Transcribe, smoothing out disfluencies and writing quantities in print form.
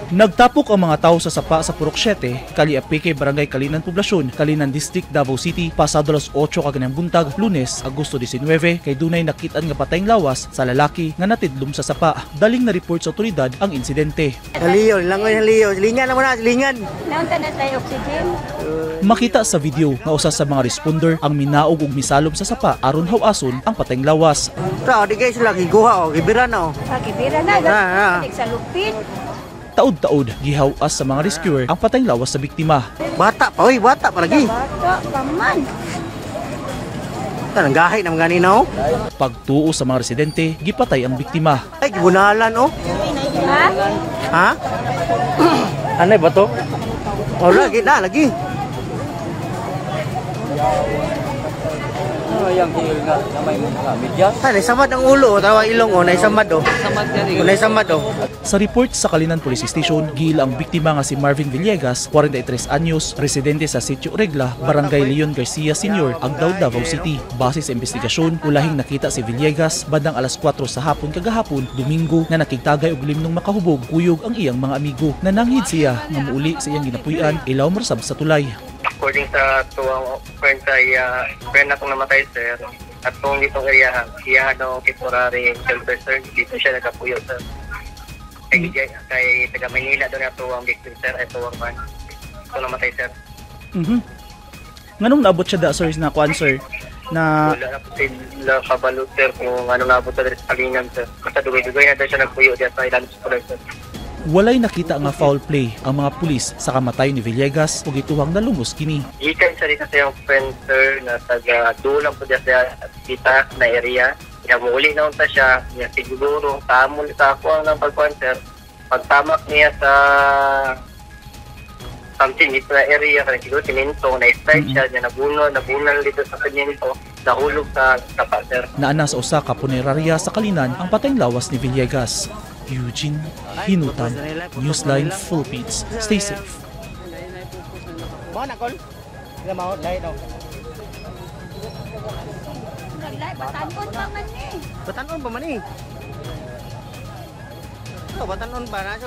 Nagtapok ang mga tao sa sapa sa Purok 7, Kalye Apike, Barangay Calinan Poblacion, Calinan District, Davao City, pasado alas 8 kaganang buntag, Lunes, Agosto 19, kay dunay nakitaan nga patayng lawas sa lalaki nga natidlom sa sapa. Daling na report sa otoridad ang insidente. Haliyo, langoy haliyo. Silingan na mo na, silingan. Naunta na tayo oxygen. Makita sa video nga usa sa mga responder ang minaog og misalom sa sapa aron hawason ang patayng lawas. Sa, di guys lagi guha oh, gibira na oh. Pagibira na, Ah, ah. sa lupit. Taud-taud gihawas sa mga rescuer ang patayng lawas sa biktima. Bata pa oy, bata pa lagi. Bata pa man. Tanang gahi na mga ganina oh. Pagtuo sa mga residente, gipatay ang biktima. Ay, gibunalan oh. Ha? Ha? Ano ba to? Oh, lagi na, lagi. Ano yung hiil nga na may mga medyas? Ay, naisamad ang ulo, oh. Tawa ilong oh, naisamad oh. Samad ka Oh, naisamad oh. Sa report sa Calinan Police Station, giila ang biktima nga si Marvin Villegas, 43 anyos, residente sa Sitio Regla, Barangay Leon Garcia Sr., Agdao, Davao City. Base sa investigasyon, ulahing nakita si Villegas bandang alas 4 sa hapon kagahapon, Domingo, nga nakigtagay og limnong makahubog kuyog ang iyang mga amigo. Nananghid siya nga muuli sa iyang ginapuy-an ilaw marsab sa tulay. According sa tuwang friend sa iya, friend akong namatay, sir, at kung ditong area, iya daw temporary shelter, sir, dito siya nagkapuyo, sir. Kay taga Manila doon na tuwang victim, sir, ay tuwang man. Ito namatay, sir. Nganong naabot siya da, sir, na kuan, sir, na Wala na po sila kabalo, sir, kung ano naabot sa diri sa Kalingan, sir. Basta dugay-dugay na daw siya nagpuyo diyan sa ilalim sa tulay, sir. Walay nakita nga foul play ang mga pulis sa kamatay ni Villegas ug ituhang nalumos kini. Gikan siya dito sa iyang friend, sir, na taga dulang po diya sa kita na area. Kaya muuli na unta siya, niya siguro, tamol sa ako ang ng pagkuhan, sir. Pagtamak niya sa something dito na area, kaya siguro siminto, na-strike siya, niya nabuno, nabunal dito sa siminto, nahulog sa tapa, sir. Naana sa usa ka punerarya sa Calinan ang patayng lawas ni Villegas. Eugene Hinutan, Newsline Philippines. Stay safe. Mao na kol. Ila mao, lahi daw. Naglay, batanon pa man eh. Batanon pa man eh. Oh, batanon pa na.